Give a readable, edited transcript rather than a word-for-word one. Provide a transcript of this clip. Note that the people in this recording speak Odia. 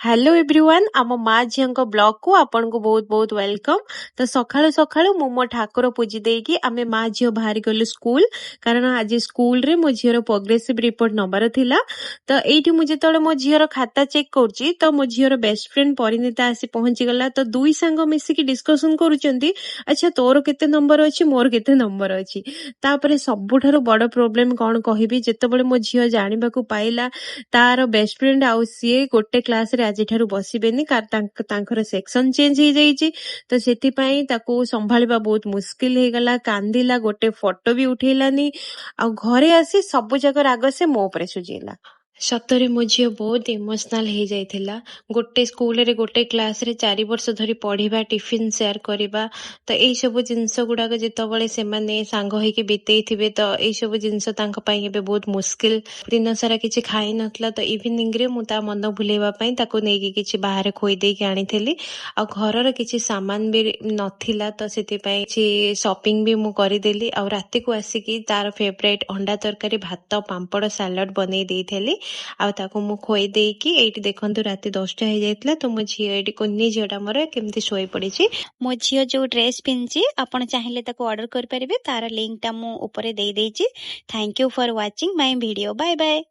ହ୍ୟାଲୋ ଏଭ୍ରିୱାନ୍, ଆମ ମା ଝିଅଙ୍କ ବ୍ଲଗ୍କୁ ଆପଣଙ୍କୁ ବହୁତ ବହୁତ welcome. ତ ସକାଳୁ ସକାଳୁ ମୁଁ ମୋ ଠାକୁର ପୂଜି ଦେଇକି ଆମେ ମା ଝିଅ ବାହାରି ଗଲୁ ସ୍କୁଲ, କାରଣ ଆଜି ସ୍କୁଲରେ ମୋ ଝିଅର ପ୍ରୋଗ୍ରେସିଭ ରିପୋର୍ଟ ନେବାର ଥିଲା। ତ ଏଇଠି ମୁଁ ଯେତେବେଳେ ମୋ ଝିଅର ଖାତା ଚେକ୍ କରୁଛି, ତ ମୋ ଝିଅର ବେଷ୍ଟ ଫ୍ରେଣ୍ଡ ପରିଣୀତା ଆସି ପହଞ୍ଚିଗଲା। ତ ଦୁଇ ସାଙ୍ଗ ମିଶିକି ଡିସ୍କସନ୍ କରୁଛନ୍ତି, ଆଚ୍ଛା ତୋର କେତେ ନମ୍ବର ଅଛି, ମୋର କେତେ ନମ୍ବର ଅଛି। ତାପରେ ସବୁଠାରୁ ବଡ଼ ପ୍ରୋବ୍ଲେମ କ'ଣ କହିବି, ଯେତେବେଳେ ମୋ ଝିଅ ଜାଣିବାକୁ ପାଇଲା ତାର ବେଷ୍ଟ ଫ୍ରେଣ୍ଡ ଆଉ ସିଏ ଗୋଟେ କ୍ଲାସରେ ଆଜିଠାରୁ ବସିବେନି, ତାଙ୍କର ସେକ୍ସନ ଚେଞ୍ଜ ହେଇଯାଇଛି, ତ ସେଥିପାଇଁ ତାକୁ ସମ୍ଭାଳିବା ବହୁତ ମୁସ୍କିଲ ହେଇଗଲା। କାନ୍ଦିଲା, ଗୋଟେ ଫଟୋ ବି ଉଠେଇଲାନି ଆଉ ଘରେ ଆସି ସବୁ ଯାକ ରାଗ ସେ ମୋ ଉପରେ ସୁଝେଇଲା। ସତରେ ମୋ ଝିଅ ବହୁତ ଇମୋସନାଲ ହେଇଯାଇଥିଲା। ଗୋଟେ ସ୍କୁଲରେ ଗୋଟେ କ୍ଲାସରେ 4 ବର୍ଷ ଧରି ପଢିବା, ଟିଫିନ ସେୟାର କରିବା, ତ ଏଇସବୁ ଜିନିଷ ଗୁଡାକ ଯେତେବେଳେ ସେମାନେ ସାଙ୍ଗ ହେଇକି ବିତେଇଥିବେ, ତ ଏଇସବୁ ଜିନିଷ ତାଙ୍କ ପାଇଁ ଏବେ ବହୁତ ମୁସ୍କିଲ। ଦିନ ସାରା କିଛି ଖାଇନଥିଲା, ତ ଇଭିନିଂରେ ମୁଁ ତା ମନ ଭୁଲେଇବା ପାଇଁ ତାକୁ ନେଇକି କିଛି ବାହାରେ ଖୋଇ ଦେଇକି ଆଣିଥିଲି। ଆଉ ଘରର କିଛି ସାମାନ ବି ନଥିଲା, ତ ସେଥିପାଇଁ କିଛି ସପିଂ ବି ମୁଁ କରିଦେଲି। ଆଉ ରାତିକୁ ଆସିକି ତାର ଫେଭରାଇଟ୍ ଅଣ୍ଡା ତରକାରୀ, ଭାତ, ପାମ୍ପଡ଼, ସାଲାଡ ବନେଇ ଦେଇଥିଲି ଆଉ ତାକୁ ମୁଁ ଖୋଇ ଦେଇକି, ଏଇଠି ଦେଖନ୍ତୁ, ରାତି 10ଟା ହେଇଯାଇଥିଲା। ତ ମୋ ଝିଅ ଏଇଠି, କୁନି ଝିଅଟା ମୋର କେମିତି ଶୋଇ ପଡିଛି। ମୋ ଝିଅ ଯୋଉ ଡ୍ରେସ୍ ପିନ୍ଧିଛି, ଆପଣ ଚାହିଁଲେ ତାକୁ ଅର୍ଡର କରିପାରିବେ। ତାର ଲିଙ୍କଟା ମୁଁ ଉପରେ ଦେଇଦେଇଛି। Thank you for watching my video. Bye bye.